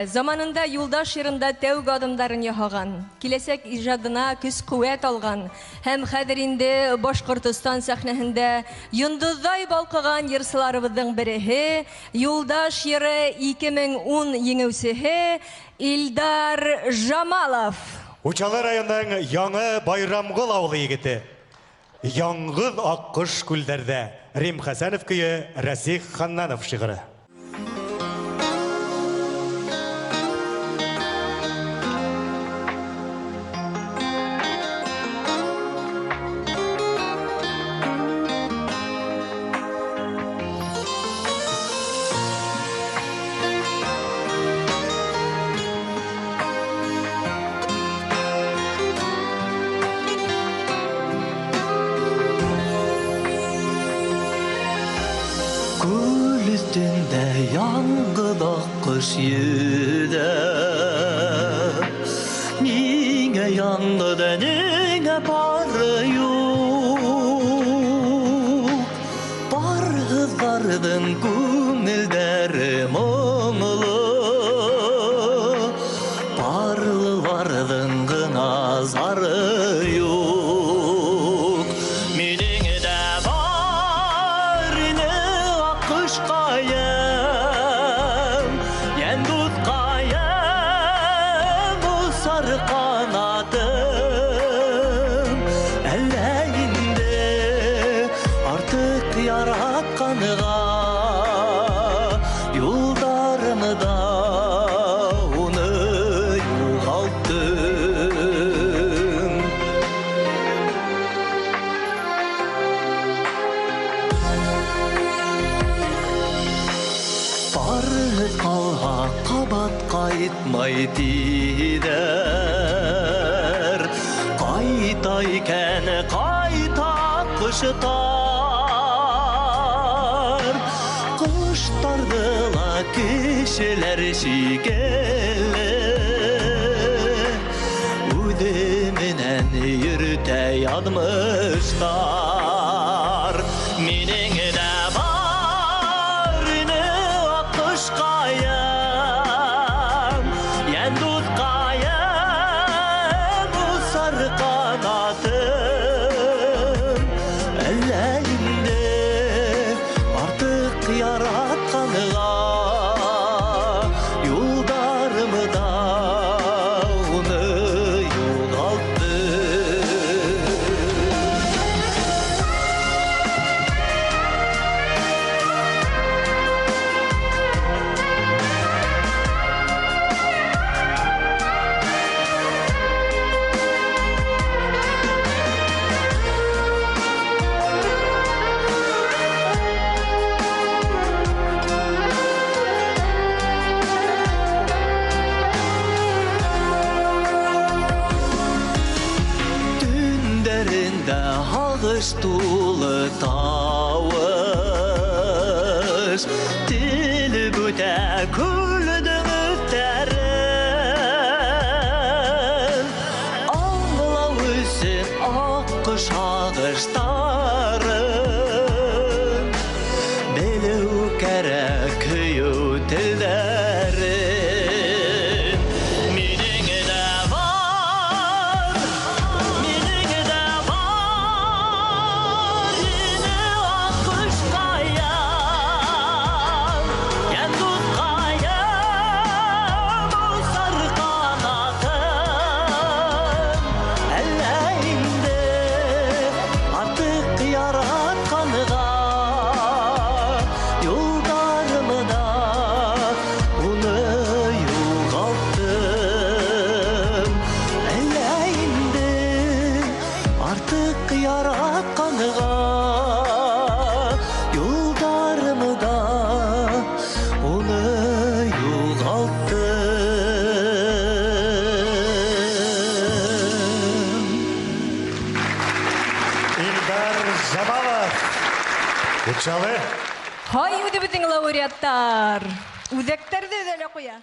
Заманында Юлдаш йырында тәүге аҙымдарын яһаған, киләсәк ижадына көс-ҡеүәт алған һәм хәҙер инде Башҡортостан сәхнәһендә йондоҙҙай балҡыған йырсыларыбыҙҙың береһе, Юлдаш йыры 2010 еңеүсеһе Илдар Жамалов. Учалы районының Яңы Байрамғол ауылы егете. Яңғыҙ аҡҡош күлдәрҙә. Рим Хәсәнов көйө, Рәсих Ханнанов шиғыры. Яңғыҙ аҡҡош йөҙә, ниңә яңғыҙ, ниңә пары юҡ? Парһыҙҙарҙың күңелдәре моңло, парлыларҙың ғына зары юҡ. Минең дә бар ине аҡҡошҡайым, yaratqanға юлдарымда уны юғалттым. Барып ҡалһа ҡабат ҡайтмай тиҙәр, ҡайта икән ҡайта ҡоштар. Ҡоштарҙы ла кешеләр шикелле үҙе менән йөрөтә яҙмыштар. Минең дә бар ине аҡҡошҡайым, йән дуҫҡайым, осар ҡанатым. Әллә инде артыҡ яратҡанға юлдарымда уны юғалттым. Һағыш тулы тауыш телеп үтә күлдең өҫтәрен. Аңлау өсөн аҡҡош һағыштарын белеү кәрәк һөйөү телдәрен. Минең дә бар, минең дә бар ине аҡҡошҡайым, йән дуҫҡайым, осар ҡанатым. Әллә инде артыҡ яратҡанға юлдарымда уны юғалттым. Әллә инде артыҡ яратҡанға юлдарымда уны юғалттым. Илдар Жамалов. Учалы. Һай, үҙебеҙҙең лауреаттар! Үҙәктәрҙе өҙә лә ҡуя.